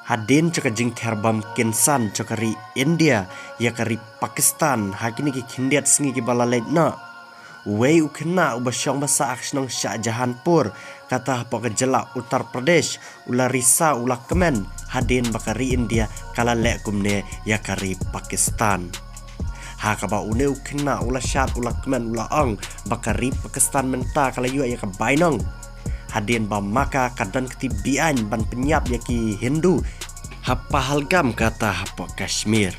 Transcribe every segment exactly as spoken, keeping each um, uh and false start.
Hadien jong ka jingther bom kynsan jong ka ri India ïa ka ri Pakistan ha kine ki khyndiat sngi kiba la leit noh, uwei u khynnah uba shong basa ha ka shnong Shahjahanpur, kata hapoh ka jylla Uttar Pradesh, u la risa, u la kmen hadien ba ka ri India ka la leh kumne ïa ka ri Pakistan. Ha kaba une u khynnah u la shad, u la kmen, u la ong ba ka ri Pakistan mynta ka la ïoh ïa ka bainong, hadien ba ma ka ka don ka kti beaiñ ban pynïap ïa ki Hindu ha Pahalgam, kata hapoh Kashmir.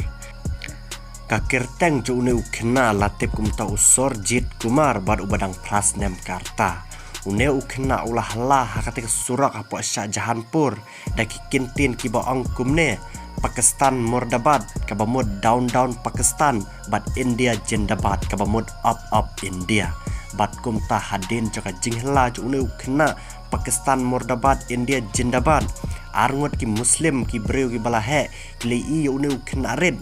Ka kyrteng jong une u khynnah la tip kum uta u Surjit Kumar bad uba dang phra snem ka rta. Une u khynnah u la hla ha kata ka surok hapoh Shahjahanpur da ki kyntien kiba ong kumne: Pakistan murdabad, kaba mut down down Pakistan, bad India jindabad, kaba mut up up India. Bad kumta hadien jong ka jinghla jong une u khynnah Pakistan murdabad, India jindabad, arngut ki Muslim, ki briew kiba la heh, ki la ïohi ïa une u khynnah rit.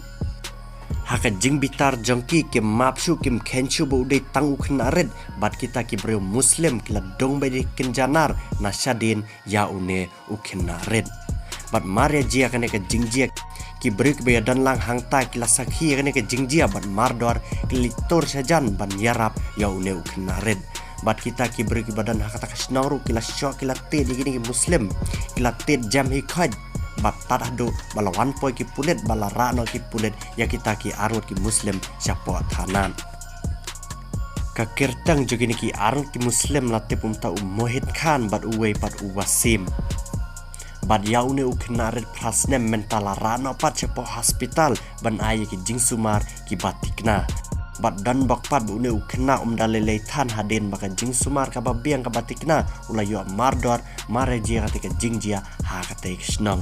Ha ka jingbitar jong ki, kim map shuh, kim kheiñ shuh ba u dei tang u khynnah rit, bad kita ki briew Muslim ki la dung beit da ki kynja nar na shadien ïa une u khynnah rit. Bad mar ïa jia kane ka jingjia, ki briew kiba ïadon lang hangta ki la sakhi ïa kane ka jingjia bad mardor ki la leit tur shajan ban ïarap ïa une u khynnah rit. Bad kita ki briew kiba don ha kata ka shnong ruh ki la shoh, ki la tied ïa kine ki Muslim, ki la tied jem hi khoit. Bad tad haduh ba la wan poi ki pulit, ba la rah noh ki pulit ïa kita ki arngut ki Muslim shapoh thana. Ka kyrteng jong kine ki arngut ki Muslim la tip kum uta u Mohit Khan bad uwei pat u Wasim. Bad ïa une u khynnah rit phra snem mynta la rah noh pat shapoh hospital ban ai ïa ki jingsumar kiba thikna. Bad don bok pat ba une u khynnah um da lei lei than hadien ba ka jingsumar kaba biang kaba thikna u la ïoh mardor mar ïa jia kata ka jingjia ha kata ka shnong.